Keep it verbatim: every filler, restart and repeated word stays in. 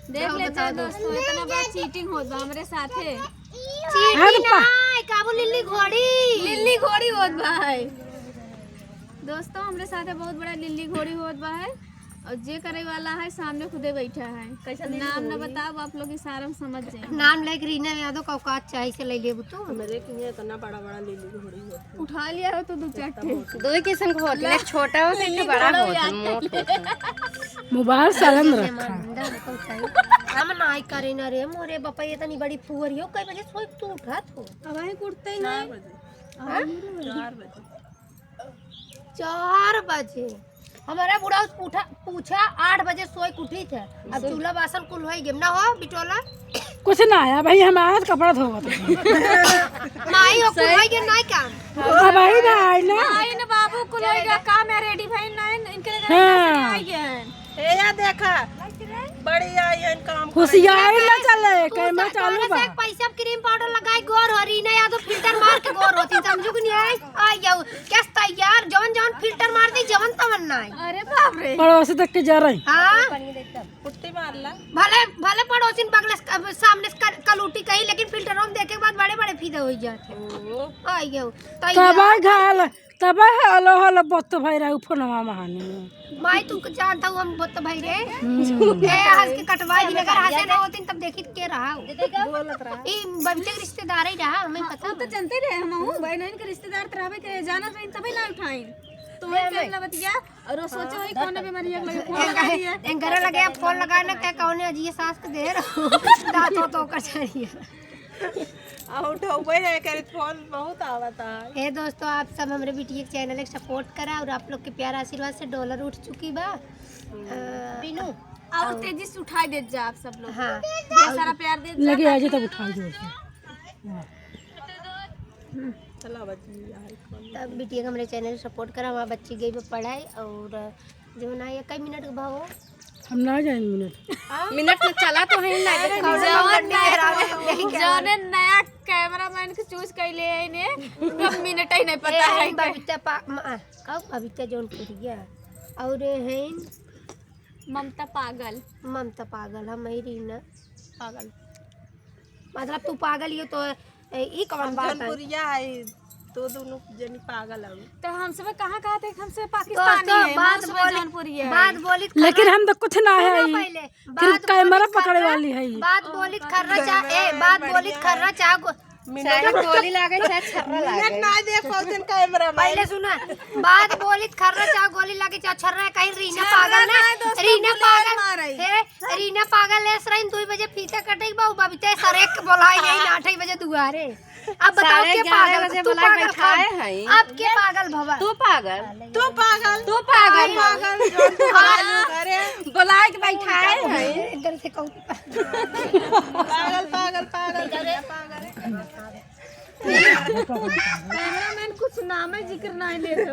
देख ले, दोस्तों, इतना बड़ा चीटिंग होत बा हमरे साथे। चीटिंग ना, काबू लिल्ली घोड़ी। लिल्ली घोड़ी होत बा है। दोस्तों, हमरे साथे बहुत बड़ा लिल्ली घोड़ी होत बा है। और जे करे वाला है, सामने खुदे बैठा है। कैसा लिल्ली घोड़ी? नाम ना बताओ, आप लोग इशारा में समझ जाए। नाम लेके रीना यादव का औकात चाहे से ले लेबू तू। मेरे किहाँ इतना बड़ा बड़ा लिल्ली घोड़ी होत है। उठा लिया हो तो दो चार ठे। दो ही किस्म के होत है, एक छोटा होत है, एक बड़ा होत है, मोट होत है। मोबाइल सालन रखा। हम नाई करे ना रे मोरे बापा, ये तनी बड़ी फुअर हो, कई बजे सोई तू उठत हो? अब वही उठते ही नहीं। चार बजे। हाँ? चार बजे। चार बजे। हमारा बूढ़ा उस पूछा, पूछा आठ बजे सोई के उठी थे। अब चूल्हा बासन कुल होई गेम ना हो बिटोला। कुछ ना आया भाई, हम आज कपड़ा धोवत। माई हो कुल होई गेम ना काम। अब भाई ना आई ना। आई ना बाबू कुल होई गेम काम है, रेडी भाई ना इनके लिए हाँ। आई है। ए या देखा, बड़ी आई है काम करे। होशियारी ना चले, कैमरा चालू बा। पैसा क्रीम पाउडर लगाई गोर हो रही ना, या तो फिल्टर मार के गोर होती, समझू कि नहीं आई? आई जाऊ। कैस तैयार, जवन जवन फिल्टर मार दी, जवन तवन नाई। अरे बाप रे। पड़ोसी देख के जा रही। हाँ। पुट्टी मार ला। भले, भले पड़ोसिन बगले से क-, सामने से कर-, कलूटी कही, लेकिन फिल्टर हम देखे के बाद बड़े बड़े फीदा हो जाते। ओ। आई गयो। तैयार। तबाई घाल, तबाई हलो हलो बत्त भाई रहू फोनवा महानी। माई तू के जानता हूँ हम बत्त भाई रे। हम्म। ए, हंस के कटवाई भी अगर हंसे ना होती तब देखी के रहा। बोलत रहा। ई बबीता के रिश्तेदार ही रहा, हमें हाँ, पता वो तो बा। जनते रहे हम, हूँ, बहनों के रिश्तेदार त रहबे करे, जानत रही तबे ना उठाई। तो वही चल बतिया, और वो सोचे वही कौन बीमारी है, लगे फोन लगा दिया। एंकर लगे फोन लगा ना, कहे कौन है जी, ये सास के देर। दांतों तो कर चढ़िए। आ उठौबे नहीं करे, फोन बहुत आवता है। ए दोस्तों, आप सब हमरे बिटिया के चैनल के सपोर्ट करा और आप लोग के प्यार आशीर्वाद से डॉलर उठ चुकी बा। अ, बिनू, आओ और तेजी से उठाई देत जा आप सब लोग। हाँ। ढेर सारा प्यार देत जा लगे ताकि आजे तब उठाई दो। हाँ। चला बच्ची, यार, कौन तब बिटिया के हमरे चैनल सपोर्ट करा, हमार बच्ची गई बा पढ़ाई और जौन आई कई मिनट के भाव। हम ना जाए मिनट। मिनट में चला तो है ना। अरे, जौन नया, जौने नया कैमरामैन के चूज कैले है ने, उनका मिनट ही नहीं पता ए, है। बबीता पा-, म-, आ, का बबीता जौनपुरिया और है ममता पागल। ममता पागल, हम ही रीना पागल। मतलब तू पागल ही हो तो ए, ई कौन बात है? जौनपुरिया है, तो दोनों जनी पागल हो। तो हमसे में कहाँ कहा थे, हमसे पाकिस्तानी दोस्तों, है, बात हमसे में बोली, जौनपुरिया है। बात बोली लेकिन खर्रा-, हम तो कुछ ना है सुनो ई। पहले, फिर बात कैमरा बोली पकड़े खर्रा, वाली है ई। बात बोली खर्रा चाह, ए, बात बोली खर्रा चाह गो-, चाहे गोली लागे, चाहे छर्रा लागे। ना देखो दिन कैमरा में। पहले सुना, बात बोली खर्रा चाह गोली लागे चाहे छर्रा, कहीं रीना छर्रा पागल ना, ना है दोस्तों, रीना गुलाल पागल, मारे। हे, रीना पागल है, सराइन दो बजे फीता कटे के बा, उ बबीता सरेक के बोलाई यही ना आठ बजे दुआरे। अब बताओ साढ़े के ग्यारह पागल, बजे तू बोला पागल बैठाए कब? हई। अब के पागल भवा? तू पागल। तू पागल। तू पागल। पागल, जौन तू पागल, अरे। बोलाए के बैठाए हई। इधर से कहूँ। पागल, पागल, पागल, अरे पागल। कैमरामैन कुछ नाम है जिक्र नहीं लेते।